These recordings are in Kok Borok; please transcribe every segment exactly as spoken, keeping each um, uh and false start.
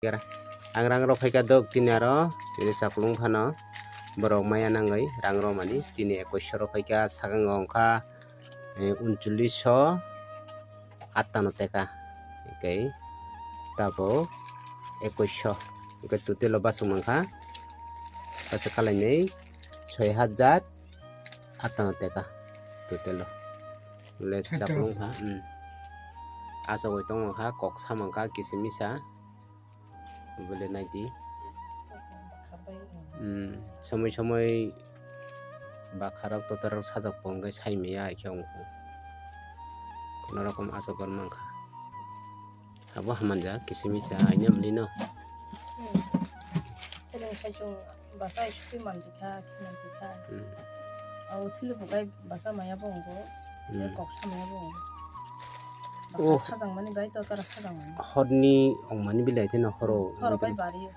Ang rang rok phaikha dok tini aro, tini chaklung phano borok maya nangwi rang romani, tini ekkoisho rok phaikha, sakang wngkha, eh, uncholish so attano teka, hwnkhe tabuk ekkoisho, hwnkhe total o bachuk mankha, bachuk kalainwi soi hajar attano teka total o. Bole chaklung kha, hmm. Achogwi tongma kha, kok samang kha kisa misa. Bole naidi. Hmm, somoi somoi bakharok totorok sajak pongkhe saimaya khe wngkha. Kono rokom achogor mankha. Abo hamanjak kisa misa aina bwlino. Hmm. Basa ai sukui mantikha, khi mantikha. Hmm. Abo thili bukai basa maya bo wngkha. Hmm. Kok samaya bo wngkha. Oh. Basa sajang mani bai to tara sajang mani. Horni ongmani belai teno horo. Horo bai bari.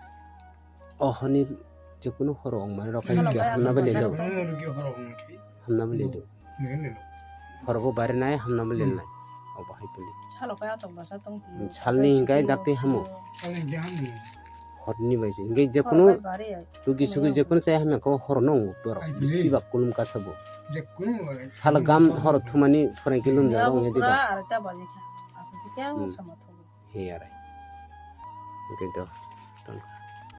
Oh, horni jekunu horo ongmani rok hai hamna belai lo. Hamna belai lo. Horo bo bari nai hamna belai nai. Obo hai puli. Salo kaya sok basa tong ti. Salni hingkai dakti hamu. Horni bai se. Hingkai jekunu tugi sugi jekunu sai hamya ko horo no ong borok. Bisi ba kulum kasa bo. Salo gam horo thumani phoreng kilum jaro ong diba. He arai. Hingkai to.